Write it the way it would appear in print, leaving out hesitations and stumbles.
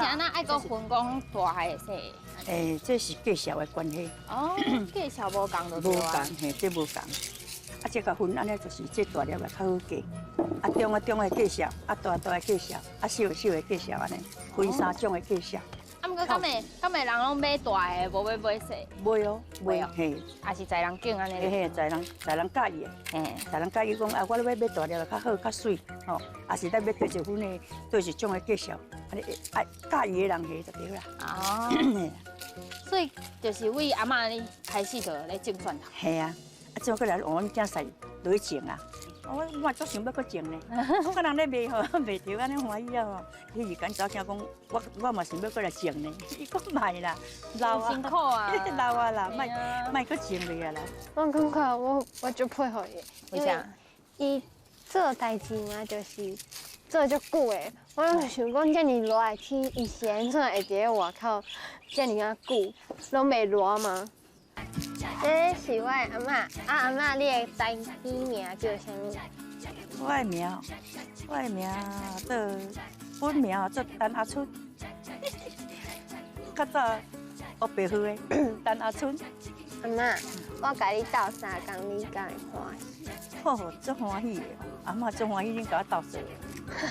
按怎愛閣分講大个細个？欸，這是價數的關係。哦，價數無仝就對啊。無仝，嘿，這無仝。啊，這個分按呢就是這大粒的較好計，啊中啊中的價數，啊大大的價數，啊小小的價數按呢，分三種的價數。啊，毋過敢會人攏買大个，無欲買細？買哦，買，嘿。也是在人揀按呢？嘿嘿，在人在人佮意的，在人佮意講啊，我欲買大粒的較好，較媠，吼，啊是咱欲對一份的，對一種的價數，按呢愛佮意的人下就對啦。哦。所以就是為阿嬤呢開始就咧種蒜頭。嘿啊，啊種過來，阮囝婿落去種啊。我嘛足想欲閣種呢，我看人咧賣吼，賣著按呢歡喜啊吼。彼日間查某囝講，我嘛想欲閣來種呢，伊講莫啦，老啊，辛苦啊，老啊啦，莫莫閣種落啊啦。我感覺我足佩服伊，為啥？伊做代誌嘛，就是做足久的。我想講遮爾熱的天，伊是按怎會佇咧外口遮爾仔久，攏袂熱嗎？這是我的阿嬤，啊阿嬤，你的台語名叫啥物？我的名做本名做陳阿春，較早學白號的陳阿春。阿嬤，我共你鬥相共，你敢會歡喜？吼，足歡喜的，阿嬤足歡喜，恁共我鬥相。